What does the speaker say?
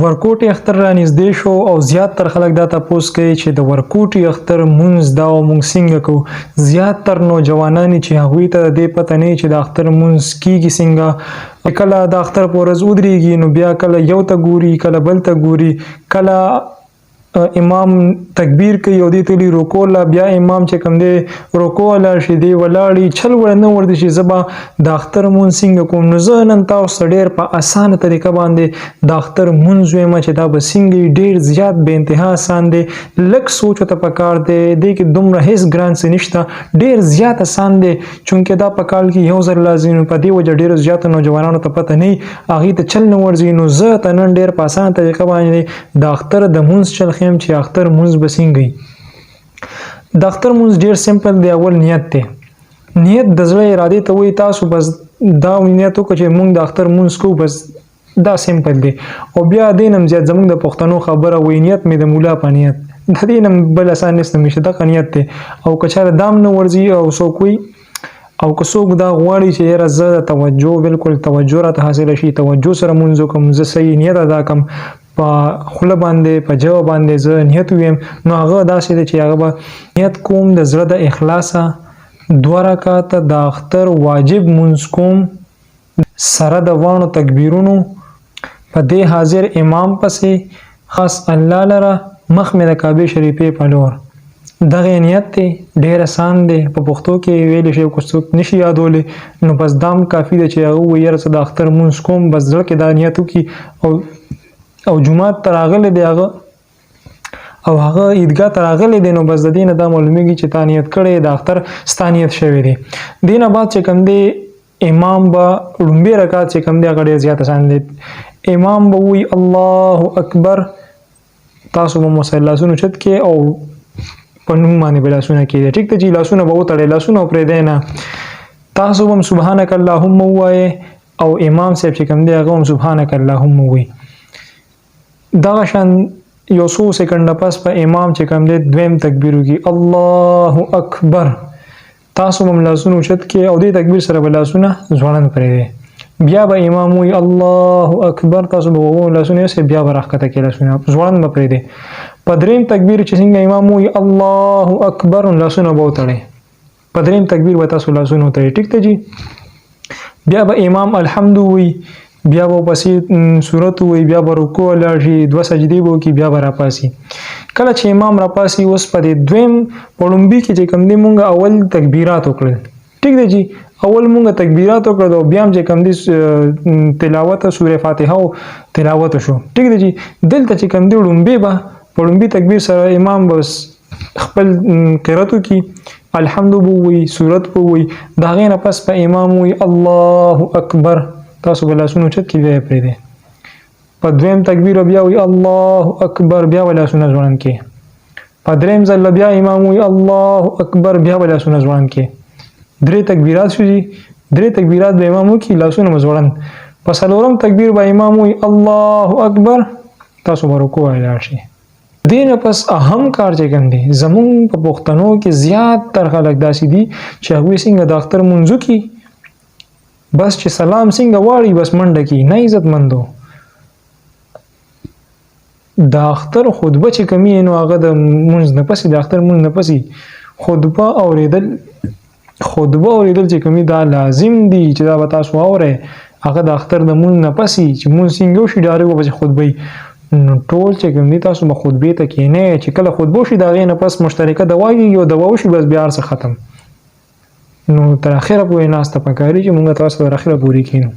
ورکوټي اختر را نږدې شو او زیات تر خلک دا تپوس کوي چې د ورکوټي اختر مونځ دا او مونږ څنګه کوو. زیات تر نوجوانان چې هغوی ته د دې پته نه چې د اختر مونځ کیږي څنګه. کله د اختر په ورځ ودرېږي نو بیا کله یو ته ګوري، کله بل ته ګوري، کله امام تکبیر کوي او دې تلی رکوع لا، بیا امام چې کوم دی رکوع لاړ شي، دی ولاړی چل ور نه ور دي چې زه به د اختر مونځ څنګه کوم. نو زه نن تاسو ته ډېر په اسانه طریقه باندې د اختر مونځ وایم چې دا به څنګه وي. ډېر زیات بې انتها اسان دی، لږ سوچ ورته پکار دی، دې کې دومره هېڅ ګران څه نشته، ډېر زیات اسان دی. چونکه دا په کال کې یو ځل راځي نو په دې وجه ډېرو زیاتو نوجوانانو ته پته نه وي، هغوی ته چل نه ورځي. نو زه ته نن ډېر په اسانه طریقه باندې د اختر د مونځ چل ښیم چې اختر مونځ به څنګه وي. د اختر مونځ ډېر سمپل دی. اول نیت دی، نیت د زړه ارادې ته وایي. تاسو بس دا نیت وکړئ چې مونږ د اختر مونځ کوو، بس دا سمپل دی. او بیا دې نم زیات زمونږ د پښتنو خبره وایي، نیت مې د مولا په نیت، د دې نم بل اسان نشته مشه، دغه نیت دی. او که چېرې دام نه ورځي او څوک وایي، او که څوک دا غواړي چې یاره زه د توجه بالکل توجه راته حاصله شي، توجه سره مونځ وکړم، زه صحیح نیت ادا کړم، په خوله باندې په ژبه باندې زه نیت ویم، نو هغه داسې دی چې هغه به نیت کوم د زړه د اخلاصه دوه رکعته د اختر واجب مونځ کوم سره د واڼو تکبیرونو په دې حاضر امام پسې خاص الله لره مخ مې د کعبې شریفې په لور. دغه نیت دی، ډېر اسان دی، په پښتو کې ویلی شي. که څوک نشي یادولی نو بس دام کافي دی چې هغه ووایي یاره زه د اختر مونځ کوم، بس زړه کې دا نیت وکړي او جومات ته راغلی دی هغه او هغه عیدګاه ته راغلی دی، نو بس د دې نه دا معلومیږي چې تا نیت کړی د اختر، ستا نیت شوی دی. دې نه بعد چې کوم دی امام به ړومبی رکعت چې کوم دی هغه ډېر زیات اسان دی. امام به وایي الله اکبر، تاسو به مو سره لاسونه اوچت کړئ او په نوم باندې به لاسونه کېږدئ. ټیک ده چې لاسونه به وتړئ، لاسونه پرېږدئ نه. تاسو به هم سبحانک اللهم ووایئ او امام صاحب چې کوم دی هغه هم سبحانک اللهم ووایي. دغه شان یو څو سیکنډه پس په امام چې کوم دی دویم تکبیر وکړي الله اکبر، تاسو به هم لاسونه اوچت کړئ او دې تکبیر سره به لاسونه ځوړند پرېږدئ. بیا به امام وایي الله اکبر، تاسو به وو لاسونه یوسئ، بیا به راښکته کړئ، لاسونه ځوړند به پرېږدئ. په دریم تکبیر چې څنګه امام وایي الله اکبر، لاسونه به وتړئ. په دریم تکبیر به تاسو لاسونه وتړئ. ټیک ته جی بیا به امام الحمد وایي، بیا به پسې سورت وایي، بیا به رکوع لاړ شي، دوه سجدې به وکړي، بیا به راپاڅي. کله چې امام راپاڅي، اوس په دې دویم په ړومبي کې چې کوم دی مونږ اول تکبیرات وکړل. ټیک دی جی اول مونږ تکبیرات وکړل او بیا هم چې کوم دی تلاوت سوره فاتحه او تلاوت شو. ټیک دی جی دلته چې کوم دی ړومبی به په ړومبي تکبیر سره امام بس خپل قرات وکړي، الحمد به ووایي، سورت به ووایي. د هغې نه پس په امام ووایي الله اکبر، تاسو به لاسونه اوچت کړئ، بیا یې پرېږدئ. په دویم تکبیر بیا وایي الله اکبر، بیا به لاسونه ځوړند کړئ. په دریم ځل بیا امام وایي الله اکبر، بیا به لاسونه ځوړند کړئ. درې تکبیرات شو جي، درې تکبیرات به امام وکړي، لاسونه به ځوړند. په څلورم تکبیر به امام وایي الله اکبر، تاسو به رکوع لاړ شئ. دې نه پس اهم کار چې کوم دی، زمونږ په پښتنو کې زیات تر خلک داسې دي چې هغوی څنګه د اختر مونځ وکړي، بس چې سلام څنګه واړي بس منډه کی. نه عزتمندو، د اختر خطبه چې کمی نو هغه د مونځ نه پسې، د اختر مونځ نه پسې خطبه اوریدل، خطبه اوریدل چې کمی دا لازم دی چې دا به تاسو اورئ. هغه د اختر د مونځ نه پسې چې مونځ څنګه وشي ډایرک به پسې خطبه، نو ټول چې کوم دي تاسو به خطبې ته کینئ. چې کله خطبه وشي د هغې نه پس مشترکه دوا کېږي او دوا وشي بس بیا هر څه ختم. نو تر اخره پورې ناسته پکاري چې موږ تاسو تر اخره پورې کینو.